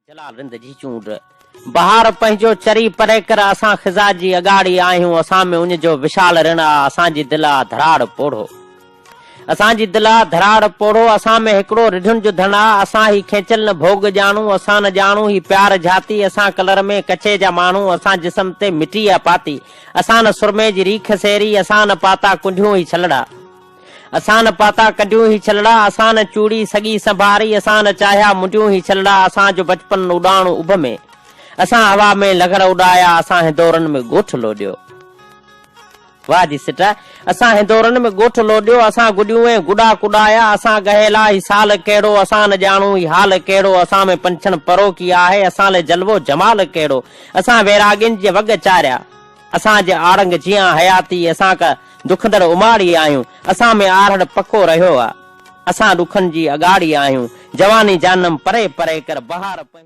جلال رند جي چونڊ. بهار پنهنجو چري پري ڪر اسان خزا جي اڳاڙي آهيون اسان ۾ اڃ جو وشال رڻ آ اسان جي دل آ ڌراڙ پوڙهو اسان جي دل آ ڌراڙ پوڙهو اسان ۾ هڪڙو رڍن جو ڌڻ آ اسان هي کينچل نه ڀوڳ ڄاڻون اسان نه ڄاڻون هي پيار جھاتي اسان ڪلر ۾ ڪچي جا ماڻهو اسان جسم تي مٽي آ پاتي اسان نه سرمي جي ريک سيري اسان نه پاتا ڪنڍيون هي ڇلڙا. اسان نه پاتا ڪڍيون هي ڇلڙا، اسان نه چوڙي سڳي سنڀاري، اسان نه چاهيا منڊيون هي ڇلڙا، اسان جو بچپن اڏاڻو اڀ ۾، اسان هوا ۾ لغڙ اڏايا، اسان هندورن ۾ ڳوٺ لوڏيو. واهه جي سٽ، اسان هندورن ۾ ڳوٺ لوڏيو، اسان گڏيون ۽ گڏا ڪڏايا، اسان ڳهيلا هي سال ڪهڙو، اسان نه ڄاڻون هي حال ڪهڙو، اسان ۾ پنڇڻ پروڪي آهي، اسان لئه جلوو جمال ڪهڙو، اسان ويراڳين جي وڳ چاريا. اسان جي آڙنگ جيان حياتي اسان ڪا دکندڙ اماڙي آهيون اسان ۾ آرهڙ پڪو رهيو آ اسان ڏکن جي اڳاڙي آهيون جواني جانم پري پري ڪر بهار پنهنجي.